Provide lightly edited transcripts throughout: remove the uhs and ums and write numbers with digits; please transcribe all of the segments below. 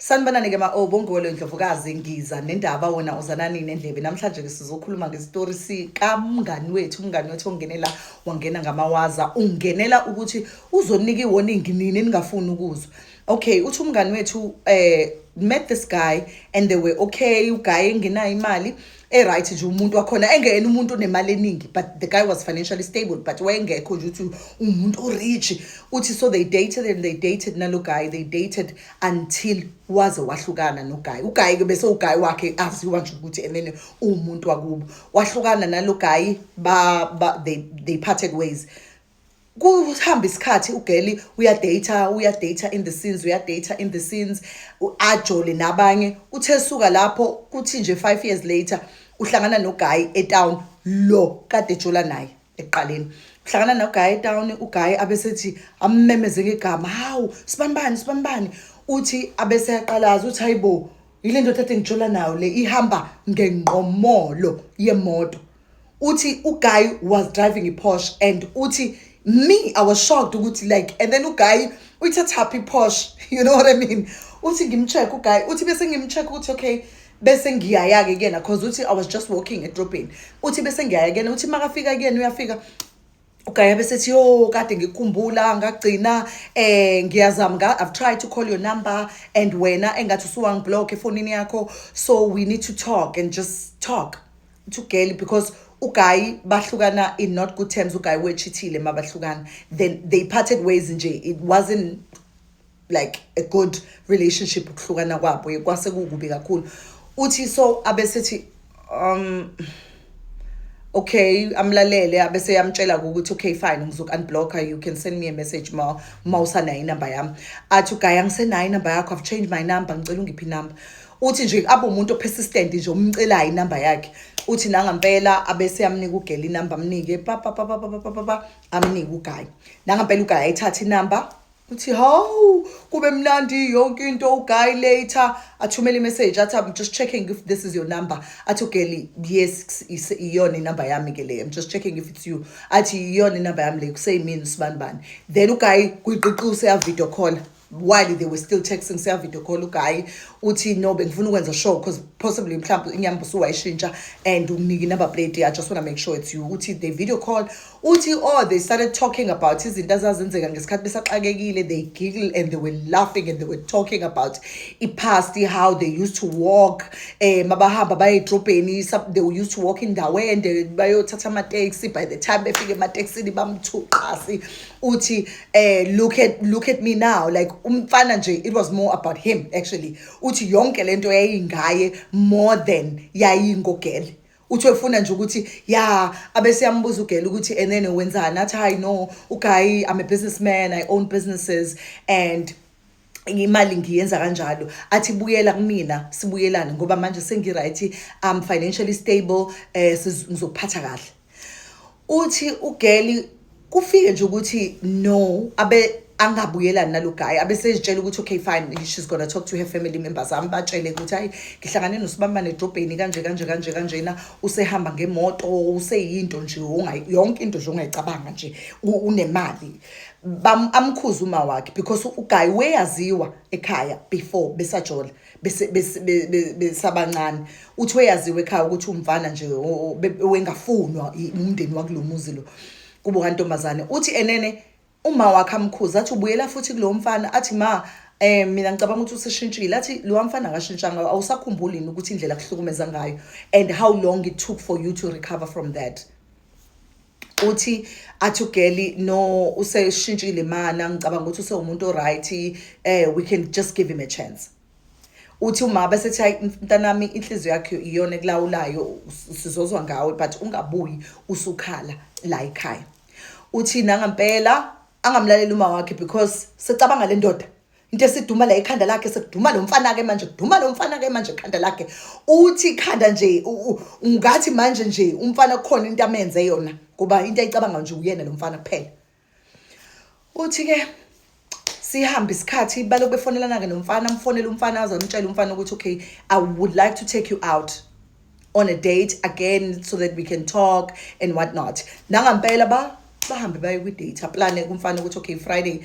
Sanibonani-ke ma-o Bongolo Ndlovukazi, ngiza nendaba, wona uzanani nendlebe. Namhlanje-ke sizokhuluma ngesitori sikamngani wethu, umngani wethu ongenela, wangena ngamawaza, ungenela ukuthi uzonika i-warning nini eningafuni ukuzwa. Okay, uthi umngani wethu met this guy and they were okay. Uguy engenayo imali e-right nje, umuntu wakhona engeyena umuntu onemali eningi, but the guy was financially stable, but wayengekho nje ukuthi umuntu o-rich. Uthi so they dated and they dated nalo guy, they dated until waze wahlukana noguy. Uguy-ke bese uguy wakhe aziwa nje ukuthi and then uwumuntu wakubo. Wahlukana nalo guy, ba they parted ways. Kuhamba isikhathi, ugirl uyadata, uyadata in the scenes, uyadata in the scenes, ajole nabanye. Uthe suka lapho, kuthi nje 5 years later uhlangana noguy etown, lo kade ejola naye ekuqaleni. Uhlangana noguy etown, uguy abesethi ammemeze ngegama, "Hawu, sibanibani, sibanibani." Uthi abese yaqalaza, uthi, "Hayibo, yile ndoda ade ngijola nayo le, ihamba ngengqomolo yemoto." Uthi uguy was driving i-Porsche and uthi, "Me, I was shocked ukuthi like, and then uguy uyithathaphi i-Porsche?" You know what I mean? Uthi ngimcheck uguy, uthi bese ngimcheck ukuthi okay, bese ngiyaya-ke kuyena, 'cause uthi I was just walking edrobheni. Uthi bese ngiyaya kuyena, uthi makafika kuyena, uyafika uguy bese yo, "Kade ngikukhumbula, ngagcina ngiyazama, I've tried to call your number and wena engathi usuwangiblock efonini yakho, so we need to talk and just talk." To girl, because uguy bahlukana in not good terms, uguy wechithile mabahlukana, then they parted ways nje. It wasn't like a good relationship ukuhlukana kwabo, kwase kukubi kakhulu. Uthi so abesethi okay, amlalele, abese yamtshela ukuthi, "Okay, fine, ngizoku-unblocka, you can send me a message ma usanayo inamba yami." Athi uguy, "Angisenayo inamba yakho, I've changed my number, ngicela ungiphe inamba." Uthi nje abe umuntu opersistent nje, umcelayo inamba yakhe. Uthi nangampela abese yamnika ugirl inamba, amnike pa pa pa pa pa pa pa pa, amnike uguy. Nangampela uguy ayithatha inamba. Uthi hawu, kube mnandi yonke into. Uguy later athumele imessage, athi, "I'm just checking if this is your number." Athi ugirl, "Yes, iyona inamba yami ke le. I'm just checking if it's you." Athi, "Iyona inamba yami le, kuseyimini usibani bani." Then uguy kuyiqiqi useya video call while they were still texting, seya video call uguy. Uthi, "No, bengifuna ukwenza sure because possibly mhlawumbe inyamba usuwayishintsha and unginike inumber plate. I just want to make sure it's you." Uthi they video call. Uthi oh, they started talking about izinto azazenzeka ngesikhathi besaxakekile. They giggle and they were laughing and they were talking about i-past, how they used to walk mabahamba baye edrobheni. They used to walk indawo ende bayothatha amateksi. By the time befika emateksini bamthuqasi. Uthi look at me now." Like umfana nje, it was more about him actually. Uthi yonke lento yayingaye more than yayingogirl. Uthi ufuna nje ukuthi ya, abese yambuza ugirl ukuthi, "And then wenzani?" Athi, "Hayi no," uguy, "I'm a businessman, I own businesses and imali ngiyenza kanjalo." Athi, "Buyela kumina, sibuyelane, ngoba manje sengi-right, I'm financially stable, ngizokuphatha kahle." Uthi ugirl kufike nje ukuthi no, abe angabuyelani nalo guy. Abe sezitshela ukuthi okay, fine, she's gonna talk to her family members, ambatshele ukuthi, "Hayi, ngihlangane nosibambane edrobheni kanje kanje kanje kanjena, usehamba ngemoto, useyinto nje yonke into nje ongayicabanga nje, unemali." Amkhuza uma wakhe because uguy weyaziwa ekhaya before besajola, bese besabancane. Uthi weyaziwa ekhaya ukuthi umfana nje wengafunwa umndeni wakulo muzi lo kubo kantombazane. Uthi enene uma wakhe amkhuza, athi, "Ubuyela futhi kulo mfana?" Athi, "Ma, mina ngicabanga ukuthi useshintshile." Athi, "Lo mfana akashintshanga. Awusakhumbuli yini ukuthi indlela akuhlukumeza ngayo and how long it took for you to recover from that?" Uthi, athi ugirl, "No, useshintshile mana, ngicabanga ukuthi usewumuntu oright, we can just give him a chance." Uthi uma bese hayi mntanami, inhliziyo yakhe iyona ekulawulayo, sizozwa ngawe, but ungabuyi usukhala la ekhaya." Uthi nangampela angamlaleli uma wakhe because secabanga le ndoda, into esiduma la ekhanda lakhe, sekuduma lo mfana ke manje, kuduma lo mfana ke manje ekhanda lakhe. Uthi ikhanda nje ungathi manje nje umfana kukhona into amenze yona, kuba into ayicabanga nje uyena lo mfana kuphela. Uthi ke sihambe isikhathi, balokhu befonelana-ke nomfana, amfonele umfana, aze amtshele umfana ukuthi, "Okay, I would like to take you out on a date again so that we can talk and what not." Nangampela ba bahambe baye kwi-date, aplane kumfana ukuthi, "Okay, Friday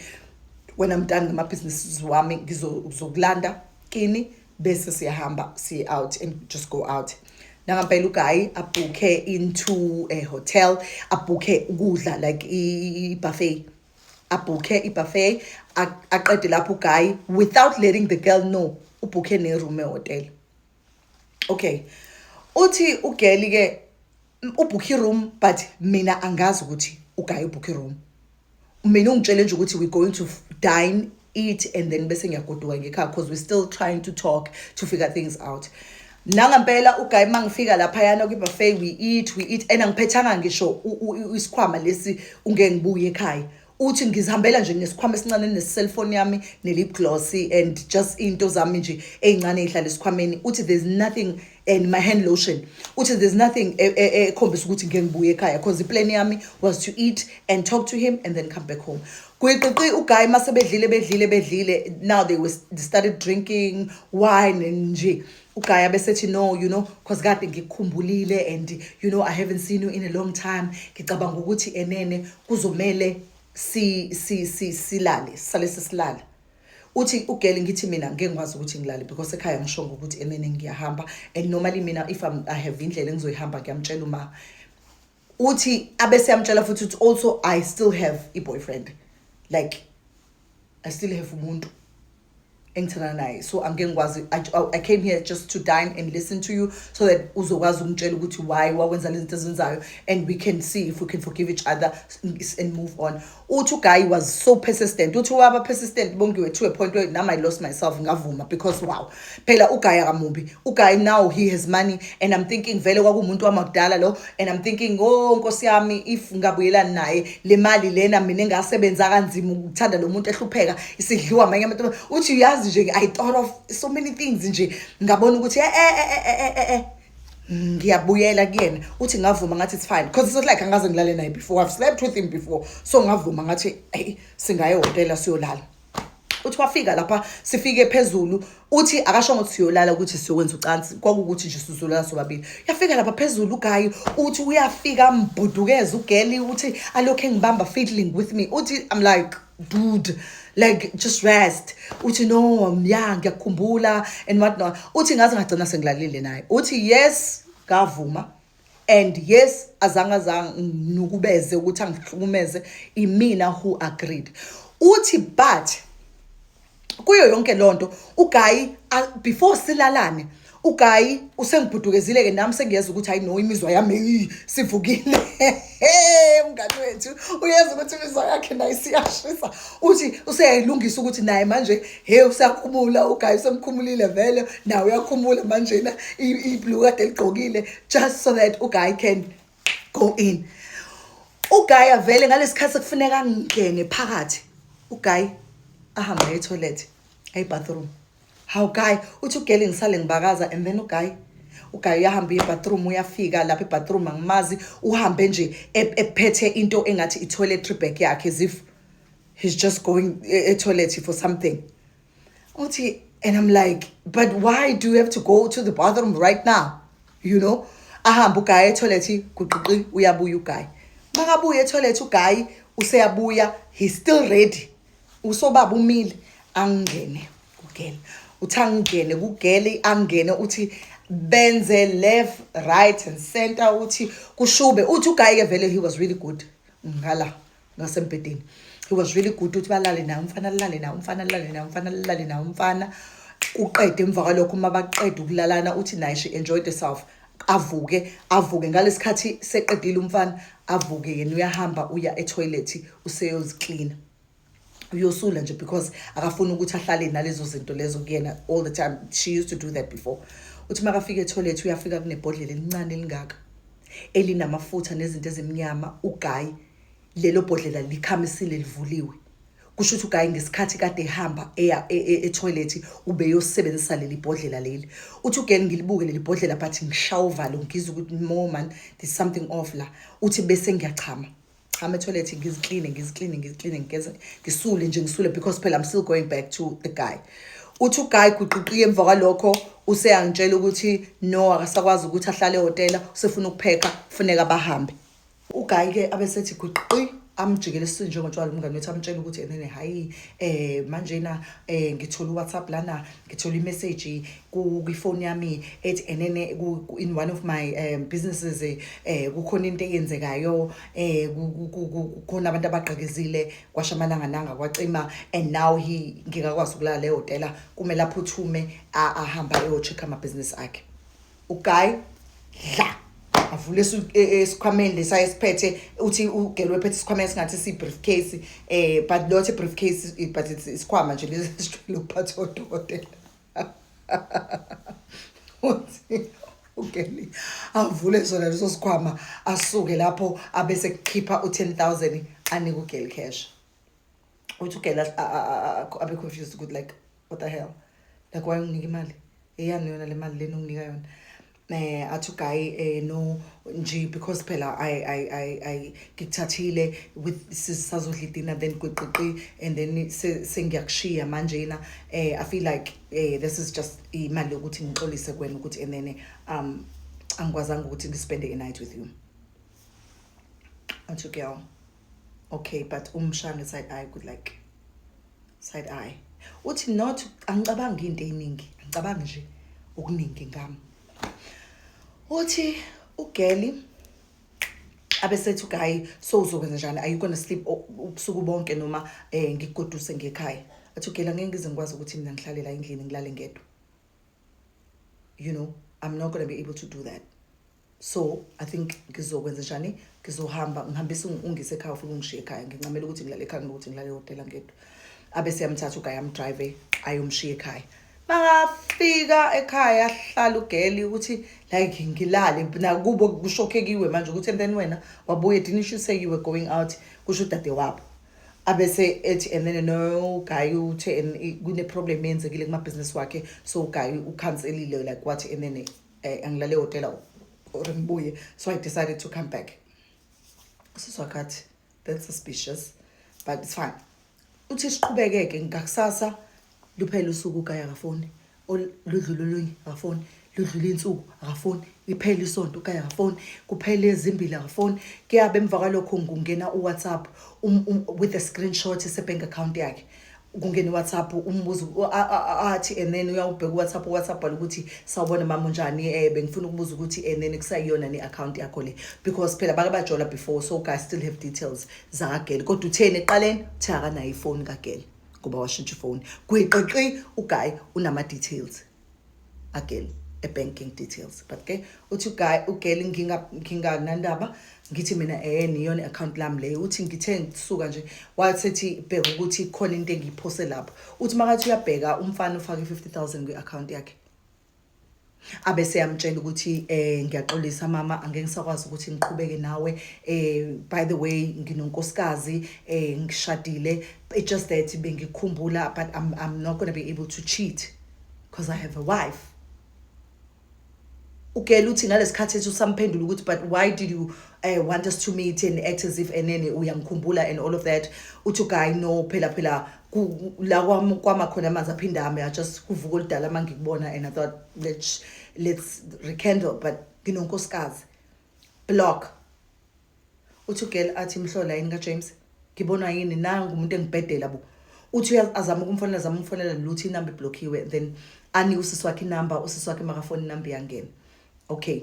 when I'm done ngamabhizinisi wami, ngizokulanda Kini bese siyahamba siye out and just go out. Nangampela uguy abhukhe into a hotel, abhukhe ukudla like i-buffet, abhukhe i-buffet, aqede lapho uguy, without letting the girl know, ubhukhe ne-room ehotel. Okay, uthi ugirl ke ubhukhe i-room, but mina angazi ukuthi uguy ubhukhe i-room. Mina ungitshele nje ukuthi we're going to dine, eat and then bese ngiyagoduka ngekhaya, because we're still trying to talk to figure things out. Nangampela uguy, mangifika laphayana kwi-buffet, we eat, we eat, and angiphethanga ngisho isikhwama lesi ungeke ngibuye ekhaya. Uthi ngizihambela nje nesikhwama esincane ne-cellphone yami, ne-lip gloss and just into zami nje ey'ncane ey'hlala esikhwameni. Uthi there's nothing, and my hand lotion. Uthi there's nothing ekhombisa ukuthi ngeke ngibuye ekhaya, because iplan yami was to eat and talk to him and then come back home. Kuyiqiqi uguy, mase bedlile, bedlile, bedlile, now they started drinking wine and nje uguy abesethi, "No, because kade ngikukhumbulile and I haven't seen you in a long time. Ngicabanga ukuthi enene kuzomele si si si silale, sale sesilala." Uthi ugirl, ngithi mina ngeke ngikwazi ukuthi ngilale because ekhaya ngishongo ukuthi enene ngiyahamba, and normally mina if I have indlela engizoyihamba, ngiyamtshela uma. Uthi abese yamtshela futhi ukuthi also I still have a boyfriend, like I still have umuntu engithandana naye, so angeke ngikwazi. I came here just to dine and listen to you so that uzokwazi ukungitshela ukuthi why wakwenza lezi zinto ezenzayo and we can see if we can forgive each other and move on. Uthi uguy was so persistent. Uthi waba persistent, Bongiwe, to a point where now I lost myself, ngavuma, because wow, phela uguy akamubi. Uguy now, he has money, and I'm thinking vele kwakuwumuntu wamakudala lo, and I'm thinking, "Oh nkosi yami, if ngabuyelani naye, le mali lena mina engasebenza kanzima ukuthanda lo muntu ehlupheka isidliwa amanye abantu." Uthi uyazi nje, I thought of so many things nje, ngabona ukuthi eh ngiyabuyela kuyena. Uthi ngavuma, ngathi it's fine, because it's not like angaze ngilale naye before. I've slept with him before, so ngavuma, ngathi hey, singaye ehhotela siyolala. Uthi wafika lapha, sifike phezulu. Uthi akasho ukuthi siyolala, ukuthi siyokwenza ucansi, kwakukuthi nje sizolala sobabili. Yafika lapha phezulu uguy, uthi uyafika ambhudukeze ugirl. Uthi alokhu engibamba, fiddling with me. Uthi I'm like, "Dude, like, just rest." Uthi, "No, ya, ngiyakukhumbula," and what not. Uthi ngaze ngagcina sengilalile naye. Uthi yes, ngavuma, and yes, azange azanginukubeze ukuthi angihlukumeze, imina who agreed. Uthi but kuyo yonke lonto uguy, before silalane, uguy usengibhudukezile ke, nami sengiyeza ukuthi hayi no, imizwa yami eyi, sivukile. Umngani wethu uyeza ukuthi imizwa yakhe naye siyashisa. Uthi useyayilungisa ukuthi naye manje he, usakhumula. Uguy usemkhumulile vele, nawe uyakhumula manjena ibhulukwe kade ligqokile, just so that uguy can go in. Uguy avele ngalesikhathi sekufuneka angene phakathi, uguy ahambe aye etoilet, aye bathroom. Hawu guy, uthi ugirl ngisale ngibakaza, and then uguy uyahamba uye ebathroom. Uyafika lapha ebathroom, angimazi, uhambe nje ephethe into engathi i-toiletry bag yakhe, as if he's just going e-toilet for something. Uthi and I'm like, "But why do you have to go to the bathroom right now?" Ahambe uguy etoilet, kuqiqi, uyabuya uguy. Makabuya etoilet uguy, useyabuya, he's still ready, usobaba umile, angene kugirl. Uthi angene kugirl, angene, uthi benze left, right and center. Uthi kushube. Uthi uguy ke vele he was really good ngala ngasembhedeni, he was really good. Uthi balale naye umfana, alale naye umfana, alale naye umfana, alale naye umfana, kuqede. Emva kwalokho, uma baqeda ukulalana, uthi naye she enjoyed herself. Avuke, avuke ngalesikhathi seqedile umfana, avuke yena, uyahamba uya etoilet, useyoziklina, uyosula nje, because akafuni ukuthi ahlale nalezo zinto lezo kuyena all the time. She used to do that before. Uthi makafika etoilet, uyafika kunebhodlela elincane elingaka elinamafutha nezinto ezimnyama. Uguy lelo bhodlela likhamisile, livuliwe. Kusho ukuthi uguy ngesikhathi kade ehamba eya etoilet ubeyosebenzisa leli bhodlela leli. Uthi ugirl ngilibuke leli bhodlela, but ngishaya uvalo, ngizwe ukuthi no man, there's something off la. Uthi bese ngiyachama, chama etoilet, ngizikline, ngizikline, ngizikline, ngigeze, ngisule nje, ngisule, because phela I'm still going back to the guy. Uthi uguy guqiqiye, emva kwalokho useyangitshela ukuthi no, akasakwazi ukuthi ahlale ehhotela, usefuna ukupheka, kufuneka bahambe. Uguy ke abesethi guqiqi. Amjikele esiswini njengotshwala umngane wethu, amtshela ukuthi enene hayi, manjena ngithola uWhatsApp lana, ngithola imessage kwifoni yami ethi enene in one of my businesses kukhona into eyenzekayo, kukhona abantu abagqekezile, kwasha amalanga nanga kwacima, and now he ngikakwazi ukulala le hotela, kumele aphuthume ahambe ayo-check amabhizinisi akhe. Uguy dla avule esikhwameni lesa esiphethe. Uthi ugirl wephethe isikhwama esingathi si-briefcase, but not a briefcase, but it's isikhwama nje lesi esijwayele ukuphatha odokotela. Uthi ugirl avule sona leso sikhwama, asuke lapho, abese kukhipha u-10,000, anike ugirl cash. Uthi ugirl abe confused ukuthi, like, what the hell, like, why unginika imali eyani yona le mali lena unginika yona? Athi uguy, no nje, because phela I ngikuthathile with sisazodla idina, then kweqiqi, and then sengiyakushiya manjena. I feel like this is just imali yokuthi ngixolise kuwena ukuthi and then angikwazanga ukuthi ngispende a night with you. Athi girl, okay, but umshaya nge-side eye, good, like side eye. Uthi not angicabangi into eyiningi, angicabangi nje okuningi ngami. Uthi ugirl abesethi uguy, so uzokwenza njani? Are you gonna sleep ubusuku bonke noma ngikugoduse ngekhaya? Athi ugirl, angeke ngize ngikwazi ukuthi mina ngihlale la endlini, ngilale ngedwa. I'm not gonna be able to do that, so I think ngizokwenza njani, ngizohamba ngihambise ungise ekhaya, ufike ungishiye ekhaya. Ngincamela ukuthi ngilale ekhaya kunokuthi ngilale ehhotela ngedwa. Abe siyamthatha uguy, amdrive ayomshiya ekhaya. Makafika ekhaya, ahlala ugirl ukuthi, like, ngilale nakubo. Kushokhekiwe manje ukuthi and then wena wabuye, didn't you say you were going out? Kusho udade wabo. Abese ethi and then, no, guy uthe and kune-problem eyenzekile kumabhizinisi wakhe, so guy ukhanselile, like wathi and then angilale ehhotela or ngibuye, so I decided to come back. Siswakathi, that's suspicious, but it's fine. Uthi siqhubekeke ngakusasa, luphela usuku, uguy akafoni. Ludlule olunye, akafoni. Ludlule insuku, akafoni. Iphele isonto, uguy akafoni. Kuphele ezimbili, akafoni. Kuyabe emva kwalokho kungena uWhatsApp with a screenshot se-bank account yakhe. Kungena iWhatsApp, umbuzo athi and then uyawubheka uWhatsApp, uWhatsApp bhala ukuthi, sawubona mama, unjani? Bengifuna ukubuza ukuthi and then kusayiyona ne-account yakho le, because phela bake bajola before, so guys still have details zakagirl. Kodwa utheni ekuqaleni? Uthe akanayo ifoni kagirl ngoba washintsha ifoni. Kwiqiqi, uguy unama-details again, e-banking details. But ke uthi uguy, ugirl, nginganandaba, ngithi mina niyona i-account lami leyo. Uthi ngithe ngisuka nje, wathethi bheka ukuthi khona into engiyiphose lapho. Uthi makathi uyabheka, umfana ufake i-50,000 kwi-account yakhe. Abese yamtshela ukuthi, ngiyaxolisa mama, angeke ngisakwazi ukuthi ngiqhubeke nawe. By the way, nginonkosikazi, ngishadile. It's just that bengikhumbula, but I'm not going to be able to cheat because I have a wife. Ugirl uthi ngalesikhathi ethi usamphendula ukuthi, but why did you want us to meet and act as if enene uyangikhumbula and all of that? Uthi uguy, no, phela phela la kwama khona amanzi aphinda ame. I just kuvuka oludala mangikubona and I thought let's rekindle, but nginonkosikazi. Block. Uthi ugirl athi, mhlola yini kaJames, ngibonwa yini nangu umuntu engibhedela bo? Uthi azama ukumfonela, azama ukumfonela, luthi inamba iblockiwe. Then anike usisi wakhe inamba. Usisi wakhe makafona, inamba iyangena. Okay,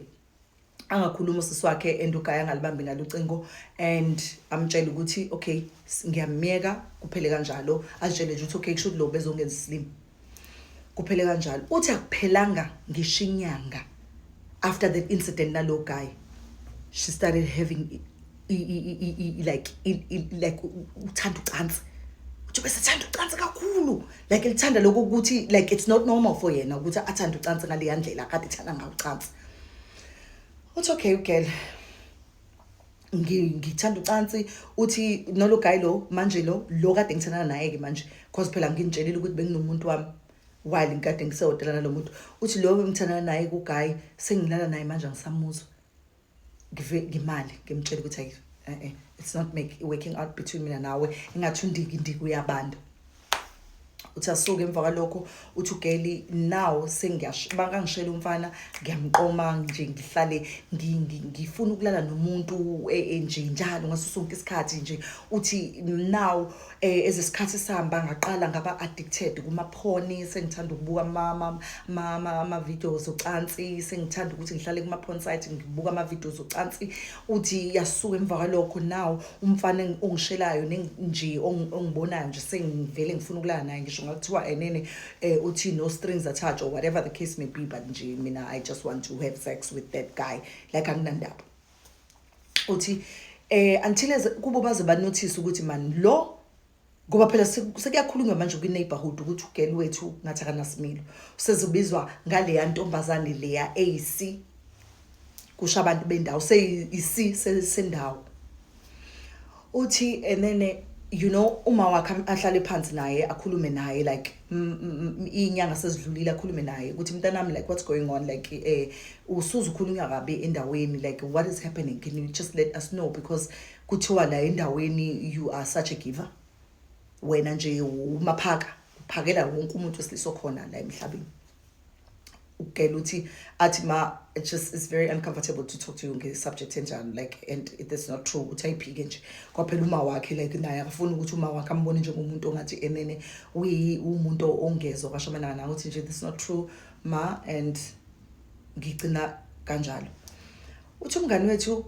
angakhuluma usisi wakhe and uguy angalibambi ngalucingo and amtshele ukuthi okay, ngiyamyeka, kuphele kanjalo. Azitshele nje ukuthi okay, kusho ukuthi lo bezongenza isilimo, kuphele kanjalo. Uthi akuphelanga ngisho inyanga after that incident nalo guy, she started having like like uthanda ucansi. Uthi bese thanda ucansi kakhulu, like lithanda lokho ukuthi like it's not normal for yena ukuthi athande ucansi ngaleya ndlela kade ethanda ngayo ucansi. Uthi okay, ugirl, ngithanda ucansi. Uthi nolo guy lo manje, lo kade ngithandana naye ke manje, cause phela nginitshelile ukuthi benginomuntu wami while ngikade ngisehhotela nalo muntu. Uthi lo ngithandana naye kuguy sengilala naye manje, angisamuzwa. Ngive ngimali ngimtshela ukuthi ayi, it's not make working out between mina nawe, engathi undiki ndiki uyabanda. Uthi asuke emva kwalokho, uthi ugirl, now bangangishela umfana, ngiyamqoma nje, ngihlale ngifuna ukulala nomuntu nje njalo ngaso sonke isikhathi nje. Uthi now ezesikhathi sihamba, ngaqala ngaba addicted kuma-porn, sengithanda ukubuka ama-videos ocansi, sengithanda ukuthi ngihlale kuma-porn site ngibuka ama-videos ocansi. Uthi yasuka emva kwalokho, now umfana ongishelayo nje ongibonayo nje, sengivele ngifuna ukulala naye, ngisho ngakuthiwa enene uthi no strings attached or whatever the case may be, but nje mina I just want to have sex with that guy, like anginandaba. Uthi until kubo baze banotice ukuthi man lo, ngoba phela sekuyakhulunywa manje kwi-neighborhood ukuthi ugirl wethu ngathi akanasimilo, sezobizwa ngaleya ntombazane leya eyisi, kusho abantu bendawo, seyisi sendawo. Uthi and then uma wakhe ahlale phansi naye, akhulume naye, like inyanga sezidlulile, akhulume naye ukuthi, "Mntanami, like what's going on? Like usuze ukhulunywa kabi endaweni. Like what is happening? Can you just let us know? Because kuthiwa la endaweni you are such a giver, wena nje umaphaka, uphakela wonke umuntu wesilisa okhona la emhlabeni." Ugirl uthi, athi, "Ma, it just is very uncomfortable to talk to you nge-subject enjalo, like, and it is not true." Uthi ayiphike nje kwaphela uma wakhe, like naye akafuni ukuthi uma wakhe ambone njengomuntu ongathi enene umuntu ongezwa kwasho naye. Uthi nje, "This is not true, ma," and ngigcina kanjalo. Uthi umngani wethu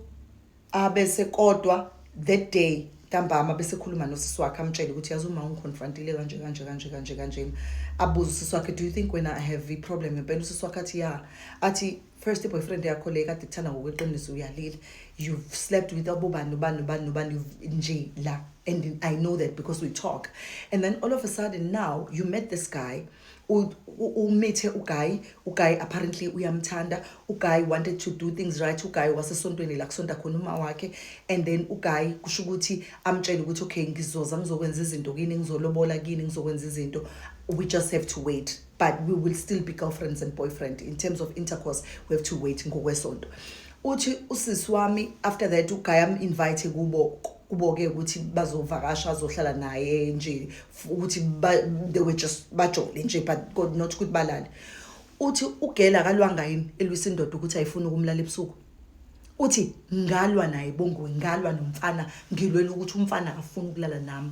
abese kodwa that day ntambama bese khuluma nosisi wakhe, amtshele ukuthi, "Yazi, uma ungiconfrontile kanje kanje kanje kanje kanje." Abuze usisi wakhe, "Do you think wena I have a problem ngempela?" Usisi wakhe athi, "Ya." Athi, "First, i-boyfriend yakho le kade ikuthanda ngokweqiniso uyalile. You've slept with abobani, nobani, nobani, nobani nje la, and I know that because we talk. And then all of a sudden now you met this guy, umithe uguy, uguy apparently uyamthanda, uguy wanted to do things right, uguy wasesontweni la kusonta khona uma wakhe. And then uguy kusho ukuthi amtshele ukuthi, okay, ngizoza ngizokwenza izinto kini, ngizolobola kini, ngizokwenza izinto. We just have to wait, but we will still be girlfriends and boyfriend. In terms of intercourse, we have to wait ngokwesonto." Uthi usisi wami, after that uguy am-invite kubo-ke ukuthi bazovakasha, azohlala naye nje, ukuthi they were just bajole nje, but not ukuthi balale. Uthi ugirl akalwanga yini elwisa indoda ukuthi ayifuni ukumlala ebusuku. Uthi, "Ngalwa naye, Bongiwe, ngalwa nomfana, ngilwela ukuthi umfana akafuni ukulala nami,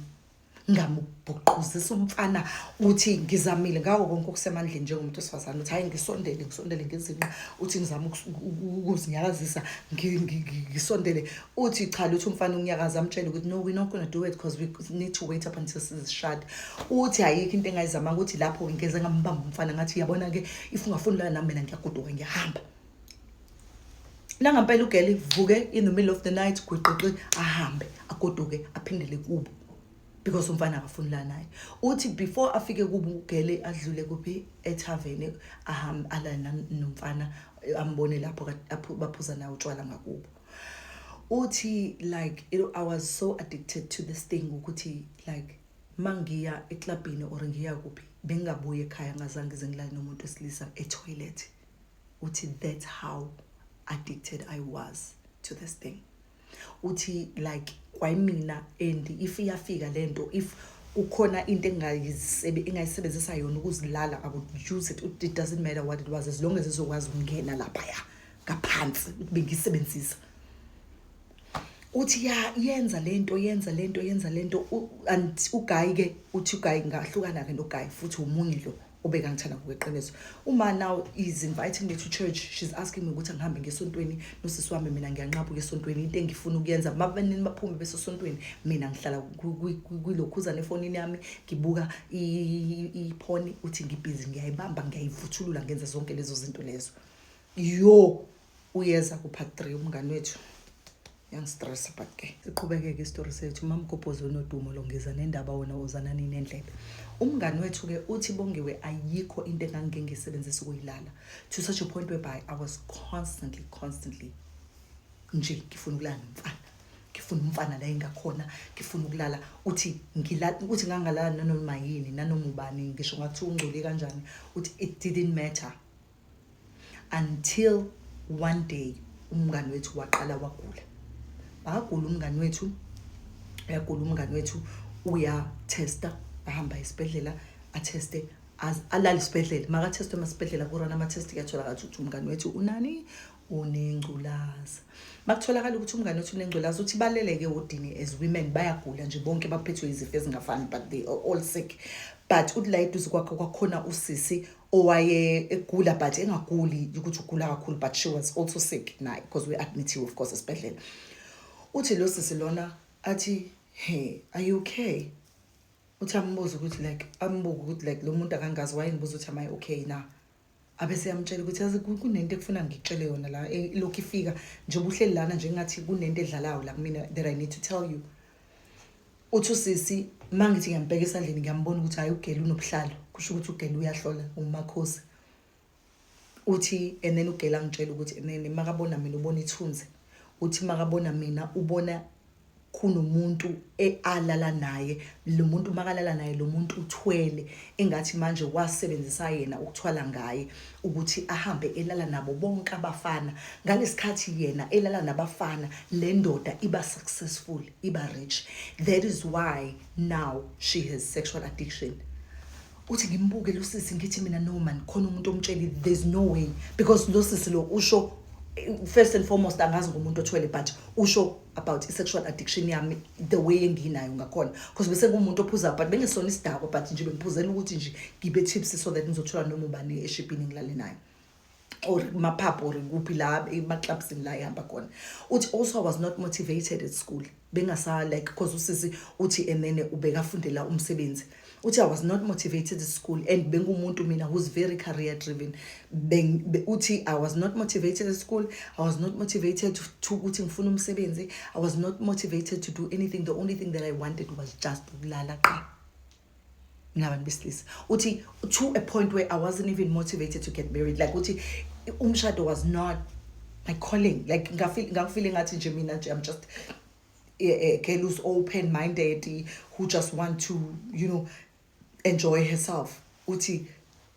ngamubhuquzisa umfana." Uthi, "Ngizamile ngako konke okusemandleni njengomuntu wesifazane." Uthi, "Hayi, ngisondele, ngisondele ngezinqa." Uthi, "Ngizama ukuzinyakazisa, ngisondele." Uthi cha, uthi umfana unyakaza, amtshele ukuthi, "No, we're not gonna do it because we need to wait up until sizishade." Uthi ayikho into engayizamanga. Uthi lapho ngeze ngambamba umfana, ngathi, "Yabona-ke, if ungafuni ulala nami, mina ngiyagoduka, ngiyahamba." Nangampela ugirl vuke in the middle of the night, gwiqiqi, ahambe, agoduke, aphindele kubo because umfana akafuni la naye. Uthi before afike kubo ugirl, adlule kuphi? Ethaveni, ahambe alale nomfana, ambone lapho baphuza naye utshwala ngakubo. Uthi, like I was so addicted to this thing ukuthi like mangiya eklabhini or ngiya kuphi, bengingabuyi ekhaya ngazange ngize ngilale nomuntu wesilisa etoilet. Uthi that's how addicted I was to this thing. Uthi like kwayimina, and if iyafika lento, if kukhona into engayisebenzisa yona ukuzilala, I would use it. It doesn't matter what it was, as long as izokwazi ukungena laphaya ngaphansi, bengisebenzisa. Uthi ya, yenza lento, yenza lento, yenza lento. And uguy ke, uthi uguy, ngahlukana ke noguy futhi, umunye lo obekangithanda ngokweqiniso. Uma now is inviting me to church, she's asking me ukuthi angihambe ngesontweni nosisi wami. Mina ngiyanqaba ukuya esontweni. Into engifuna ukuyenza, mabanini baphume besosontweni, mina ngihlala kwilokhuzana efonini yami, ngibuka iporn. Uthi ngibhizi, ngiyayibamba, ngiyayivuthulula, ngenza zonke lezo zinto lezo. Yo, uyeza ku-part 3 umngani wethu, yangistressa, but ke siqhubekeke isitori sethu. Mamgobhozi onodumo lo, ngiza nendaba, wona uzana nini endlebe. Umngani wethu-ke uthi, "Bongiwe, ayikho into engangike ngiyisebenzisa ukuyilala, to such a point whereby I was constantly, constantly nje ngifuna ukulala nomfana, ngifuna umfana la engakhona, ngifuna ukulala." Uthi ngilala, uthi ngangalala nanoma yini, nanoma ubani, ngisho ngathiwa ungcole kanjani. Uthi it didn't matter until one day umngani wethu waqala wagula. Bagula umngani wethu, uyagula umngani wethu, uyatesta, ahamba esibhedlela. Atheste, alale isibhedlela. Makathestwe emasibhedlela, kurana ama-test, kuyatholakala ukuthi umngani wethu unani? Unengculaza. Makutholakala ukuthi umngani wethu unengculaza, uthi baleleke ewodini. As women, bayagula nje bonke, baphethwe izifo ezingafani, but they are all sick. But uthi la eduze kwakhe kwakhona usisi owaye egula, but engaguli ukuthi ugula kakhulu, but she was also sick naye, because we admit, of course, esibhedlela. Uthi lo sisi lona athi, "Hey, are you okay?" Uthi ambuze ukuthi like, ambuke ukuthi like, lo muntu akangazi wayengibuza ukuthi, "Am I okay na?" Abese yamtshela ukuthi, "Yazi, kunento ekufuna ngikutshele yona la, ilokhu ifika njengoba uhleli lana nje, ngathi kunento edlalayo la kumina that I need to tell you." Uthi usisi, mangithi ngiyambheka esandleni, ngiyambona ukuthi hayi, ugela unobuhlalo, kusho ukuthi ugela uyahlola, umakhosi. Uthi and then ugela angitshela ukuthi and then makabona mina ubona ithunzi. Uthi makabona mina ubona kunomuntu ealala naye. Lo muntu makalala naye, lo muntu uthwele, engathi manje wasebenzisa yena ukuthwala ngaye, ukuthi ahambe elala nabo bonke abafana. Ngalesikhathi yena elala nabafana, le ndoda iba successful, iba rich. That is why now she has sexual addiction. Uthi ngimbuke lo sisi, ngithi mina, "No man, khona umuntu omtsheli. There's no way," because lo sisi lo usho, first and foremost, angazi ngumuntu othwele, but usho about i-sexual addiction yami, the way enginayo ngakhona, because bese ngumuntu ophuzayo, but bengesona isidakwa, but nje bengiphuzela ukuthi nje ngibe tipsy so that ngizothola noma ubani eshipini ngilale naye, or kuma-pub or kuphi la ema-clubsini la ehamba khona. Uthi also I was not motivated at school, bengasa like, because usisi uthi and then ubekafundela umsebenzi. Uthi I was not motivated at school, and bengumuntu mina who's very career driven. Uthi I was not motivated at school, I was not motivated to ukuthi ngifune umsebenzi, I was not motivated to do anything. The only thing that I wanted was just ukulala qha nabantu besilisa. Uthi to a point where I wasn't even motivated to get married. Like, uthi umshado was not my calling. Like, ngafeel ngathi nje mina nje I'm just a girl who's open minded, who just want to enjoy herself. Uthi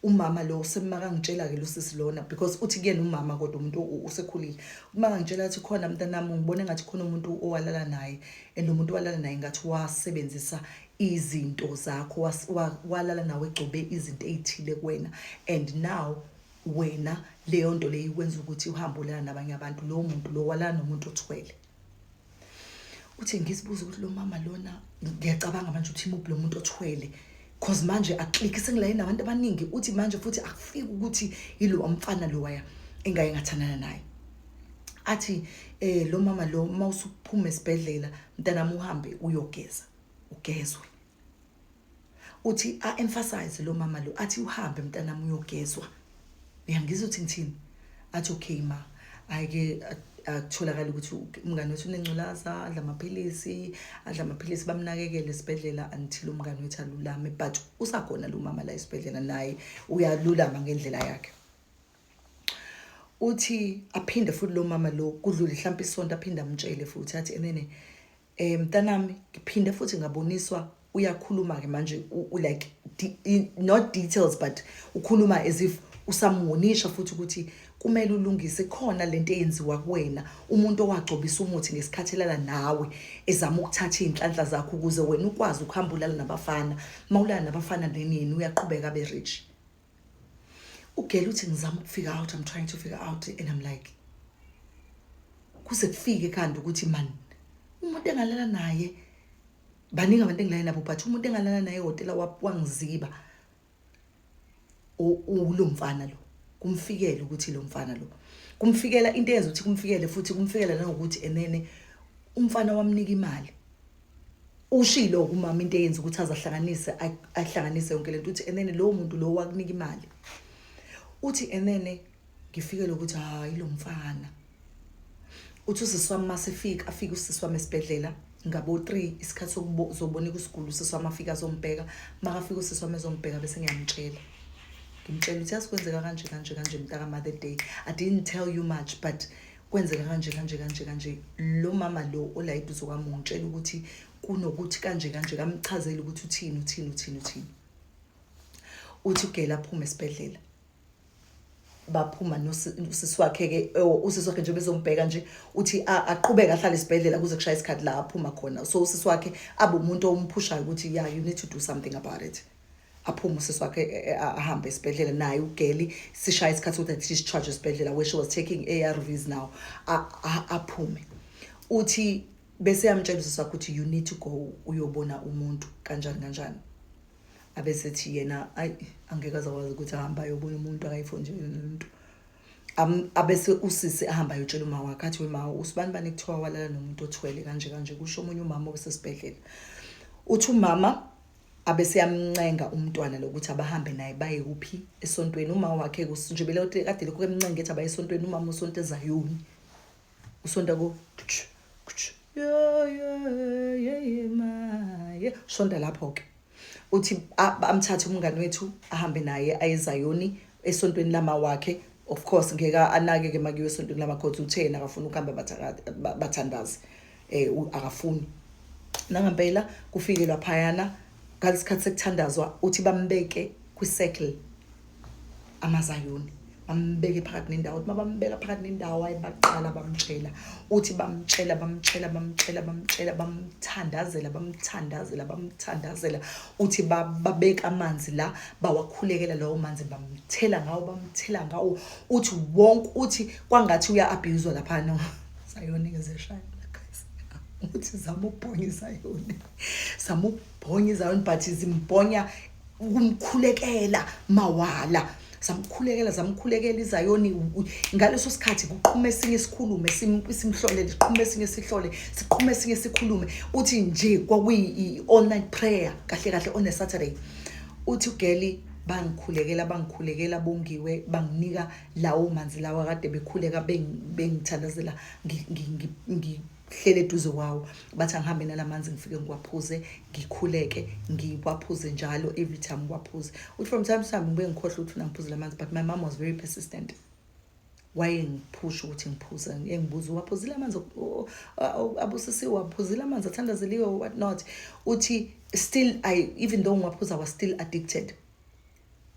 umama lo semakangitshela ke lo sisi lona, because uthi kuyena umama, kodwa umuntu usekhulile, uma ngitshela athi, "Khona mntanami, ngibone ngathi khona umuntu owalala naye, and lo muntu owalala naye ngathi wasebenzisa izinto zakho, walala nawe egcobe izinto ey'thile kuwena, and now wena leyo nto leyo ikwenza ukuthi uhambe ulala nabanye abantu. Lowo muntu lo walala nomuntu othwele." Uthi ngizibuza ukuthi lo mama lona, ngiyacabanga manje ukuthi imuphi lo muntu othwele, cause manje aklikhi, sengilaye nabantu abaningi. Uthi manje futhi akufiki ukuthi yilo mfana lowaya engaye ngathandana naye. Athi lo mama lo, mawusuphuma esibhedlela mntanami, uhambe uyogeza, ugezwe. Uthi a-emphasize lo mama lo, athi, "Uhambe mntanami uyogezwa, uyangizwa ukuthi ngithini?" Athi, "Okay ma." Ayike, akutholakala ukuthi umngane wethu unengculaza, adla amaphilisi, adla amaphilisi, bamnakekele esibhedlela until umngane wethu alulame. But usakhona lo mama la esibhedlela, naye uyalulama ngendlela yakhe. Uthi aphinde futhi lo mama lo, kudlule mhlawumbe isonto, aphinde amtshele futhi, athi enene, mntanami, ngiphinde futhi ngaboniswa. Uyakhuluma ke manje, like not details, but ukhuluma as if usamwonisha futhi ukuthi kumele ulungise khona lento eyenziwa kuwena, umuntu owagcobisa umuthi ngesikhathi elala nawe, ezama ukuthatha iy'nhlanhla zakho ukuze wena ukwazi ukuhamba ulala nabafana. Uma ulala nabafana, then yena uyaqhubeka abe rich. Ugela uthi ngizama ukufigure out, I'm trying to figure out, and I'm like, kuze kufike ekhanda ukuthi man, umuntu engalala naye, baningi abantu engilale nabo, but umuntu engalala naye ehhotela wangiziba ulo mfana lo. Kumfikele ukuthi lo mfana lo, kumfikela into eyenza ukuthi kumfikele futhi, kumfikela nanokuthi enene umfana wamnika imali. Ushilo kumama into eyenza ukuthi azahlanganise, ahlanganise yonke lento. Uthi enene lowo muntu lo wakunika imali. Uthi enene ngifikele ukuthi hayi, lo mfana. Uthi usisi wami masefika, afike usisi wami esibhedlela ngabo 3, isikhathi sokubonika isiguli. Usisi wami afika azombheka. Makafika usisi wami ezombheka, bese ngiyamtshela, ngimtshela ukuthi, "Yazi, kwenzeka kanje kanje kanje mntaka Mother Day. I didn't tell you much, but kwenzeka kanje kanje kanje kanje. Lo mama lo ola eduze kwami ungitshela ukuthi kunokuthi kanje kanje." Kamchazela ukuthi uthini, uthini, uthini, uthini. Uthi ugela aphuma esibhedlela, baphuma nosisi wakhe ke, usisi wakhe nje bezombheka nje. Uthi aqhubeke ahlale esibhedlela kuze kushaya isikhathi la aphuma khona. So usisi wakhe abe umuntu omphushayo ukuthi, "Yeah, you need to do something about it." Aphume usisi wakhe, ahambe esibhedlela naye ugeli. Sishaya isikhathi sokuthi discharge esibhedlela where she was taking ARVs now. Aphume, uthi bese yamtshela usisi wakhe ukuthi you need to go uyobona umuntu kanjani kanjani. Abesethi yena ayi, angeke azakwazi ukuthi ahambe ayobona umuntu, akayifoni nje umuntu. Abese usisi ahamba ayotshela uma wakhe, athi, "Wema, usibani bani kuthiwa walala nomuntu othwele kanje kanje," kusho omunye umama osesibhedlela. Uthi umama abese yamncenga umntwana lokuthi abahambe naye baye kuphi? Esontweni. Uma wakhe nje bele kade lokhu emncenga, ethi abaye esontweni. Umama usonto eZayoni, usonta ko yo yo ye ma ye, sonta lapho ke. Uthi amthathe umngani wethu, ahambe naye aye eZayoni, esontweni lama wakhe. Of course ngeke anake ke makuyiwe esontweni lamakhosi, uthe yena akafuni ukuhamba bathandaze, akafuni. Nangempela kufike laphayana ngalesikhathi sekuthandazwa, uthi bambeke kwi-circle amaZayoni, bambeke phakathi nendawo. Uthi mabambeka phakathi nendawo, ayibaqala bamtshela, uthi bamtshela, bamtshela, bamtshela, bamtshela, bamthandazela, bamthandazela, bamthandazela. Uthi babeka amanzi la, bawakhulekela lawo manzi, bamthela ngawo, bamthela ngawo. Uthi wonke, uthi kwangathi uya-abuse laphana. Zayoni ke zeshaya guys. Uthi zama ukubhonya iZayoni, zama ukubhonya iZayoni, but zimbhonya ukumkhulekela mawala. Zamkhulekela, zamkhulekela iZayoni. Ngaleso sikhathi kuqhuma esinye sikhulume, simhlolele, siqhuma esinye sihlole, siqhuma esinye sikhulume. Uthi nje kwakuyi all night prayer kahle kahle on a Saturday. Uthi ugeli bangikhulekela, bangikhulekela bongiwe, banginika lawo manzi lawa kade bekhuleka, bengithandazela, ngihlele eduze kwawo. Bathi angihambe nalamanzi, ngifike ngiwaphuze, ngikhuleke, ngiwaphuze njalo, every time ngiwaphuze. Uthi from time to time ngibuye ngikhohlwe ukuthi funa ngiphuze lamanzi, but my mom was very persistent, wayengiphusha ukuthi ngiphuze, engibuza, "Uwaphuzile amanzi abusisiwe? Waphuzile amanzi athandazeliwe?" What not. Uthi still I even though ngiwaphuza, I was still addicted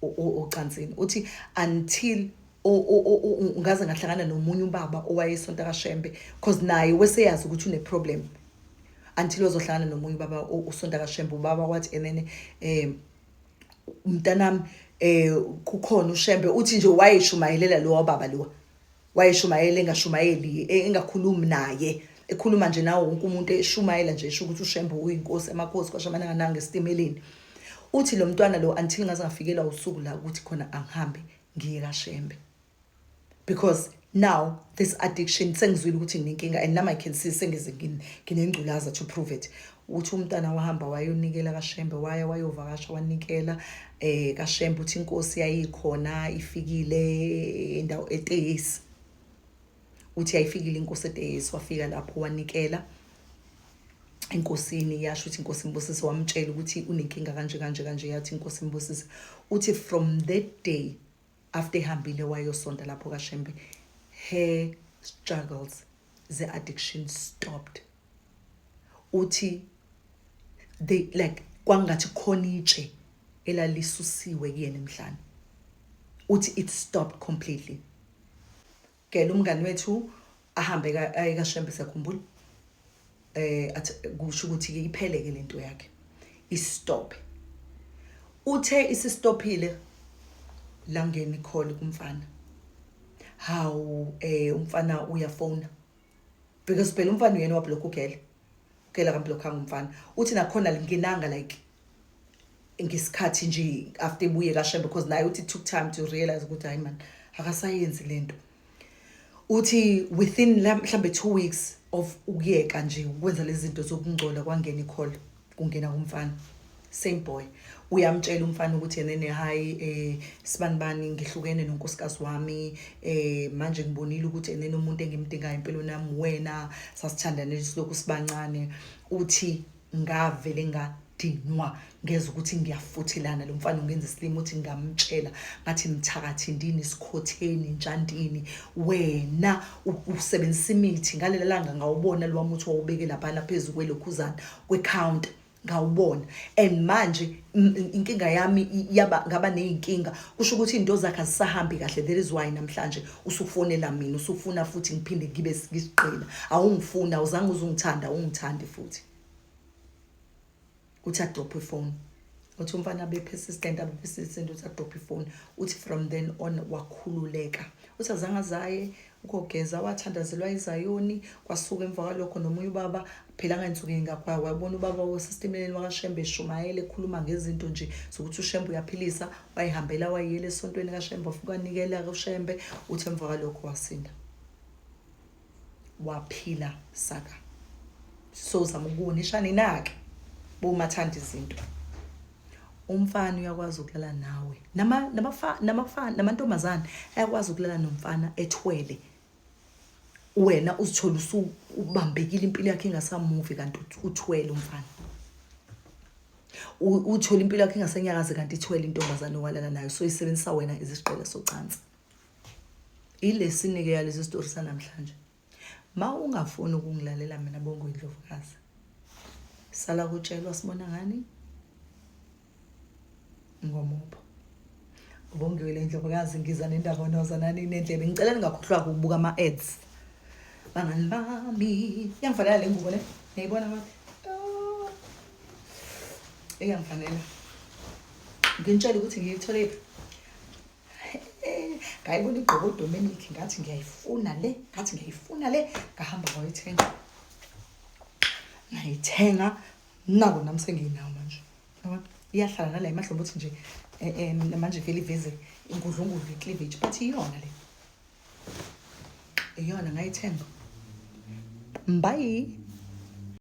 ocansini. Uthi until ngaze ngahlangana nomunye ubaba owayesonta kaShembe, cause naye weseyazi ukuthi une problem, until wazohlangana nomunye ubaba usonta kaShembe. Ubaba wathi enene, "Mntanami, kukhona uShembe." Uthi nje wayeshumayelela lo baba lo, wayeshumayela, engashumayeli, engakhulumi naye, ekhuluma nje nawo wonke umuntu, eshumayela nje, esho ukuthi uShembe uyinkosi emakhosi kwashamana nange esitimeleni. Uthi lo mntwana lo, until ngaze ngafikelwa usuku la ukuthi khona angihambe ngiye kaShembe, because now this addiction, sengizwile ukuthi nginenkinga and now I can see sengize nginengculaza to prove it. Uthi umntana wahamba wayonikela kaShembe, waya wayovakasha, wanikela kaShembe. Uthi inkosi yayikhona, ifikile indawo eTeyisi. Uthi yayifikile inkosi eTeyisi, wafika lapho, wanikela enkosini. Yasho ukuthi inkosi imbusise. Wamtshela ukuthi unenkinga kanje kanje kanje, yathi inkosi imbusise. Uthi from that day, after ehambile wayosonta lapho kaShembe, her struggles, the addiction stopped. Uthi they like kwangathi khona itshe elalisusiwe kuyena emhlane. Uthi it stopped completely. Ke lo mngani wethu ahambe aye kaShembe, siyakhumbula, athi kusho ukuthi ke iphele ke lento yakhe, istop. Uthe isistophile, langena i-call kumfana. Hawu, umfana uyafona, because phela umfana uyena wablock ugele, ugele akamblockanga umfana. Uthi nakhona lingenanga like ngesikhathi nje after ebuye kaShembe, because naye uthi it took time to realize ukuthi hayi man, akasayenzi lento. Uthi within mhlambe 2 weeks of ukuyeka nje ukwenza lezi zinto zokungcola, kwangena i-call, kungena kumfana, same boy. Uyamtshela umfana ukuthi yenene, "Hayi, sibanibani, ngihlukene nonkosikazi wami. Manje ngibonile ukuthi enene umuntu engimdingayo empilweni yami wena, sasithandane silokhu sibancane." Uthi ngavele ngadinwa, ngeza ukuthi ngiyafuthelana, lo mfana ungenza isilimo. Uthi ngamtshela ngathi, "Mthakathi ndini, sikhotheni njandini, wena usebenzisa imithi. Ngalela langa ngawubona lo muthi wawubeke laphana phezu kwelokhuzana kwe-counter, ngawubona, and manje inkinga yami yaba ngaba neyinkinga, kusho ukuthi into zakhe azisahambi kahle. That is why namhlanje usufonela mina, usufuna futhi ngiphinde ngibe ngisigqila. Awungifuni, awuzange uzungithanda, awungithandi futhi." Uthi adrophe ifoni. Uthi umfana abe persistent, abe persistent, uthi adrophe ifoni. Uthi from then on wakhululeka. Uthi azange azaye ukogeza, wathandazelwa izayoni, kwasuka emva kwalokho. Nomunye ubaba phela ngayinsuku ingakho wabona ubaba wasesitimeleni wakaShembe eshumayela, ekhuluma ngezinto nje zokuthi uShembe uyaphilisa. Wayihambela, wayiyela esontweni kaShembe, wafika wanikela kuShembe. Uthi emva kwalokho wasinda, waphila saka. So zama ukubonisha nina-ke bomathanda izinto, umfana uyakwazi ukulala nawe, namantombazane ayakwazi ukulala nomfana ethwele. Wena uzithola usubambekile, impilo yakhe ingasamuvi, kanti uthwele umfana. Uthole impilo yakhe ingasenyakazi, kanti ithwele intombazane owalala nayo. So isebenzisa wena izisigqila socansi. Ilesinike yalesi story sanamhlanje. Ma ungafuni ukungilalela mina, Bongo Indlovukazi, sala kutshelwa sibona ngani ngomopho. Ubongiwe le Ndlovukazi, ngiza nendaba noza nani nendlebe. Ngicela ningakhohlwa ukubuka ama-ads, bangani bami. Iyangifanela le ngubo le, niyayibona kodwa? Oh, iyangifanela. Nginitshele ukuthi ngiyitholephi. Ngayibona igqoko uDominic, ngathi ngiyayifuna le, ngathi ngiyayifuna le, ngahamba ngayithenga, ngayithenga. Nako nami sengiyinawo manje. Yabona, iyahlala nala emahlombe, uthi nje manje vele iveze ingudlungudlu, i-cleavage, but iyona le, iyona ngayithenga. Bye.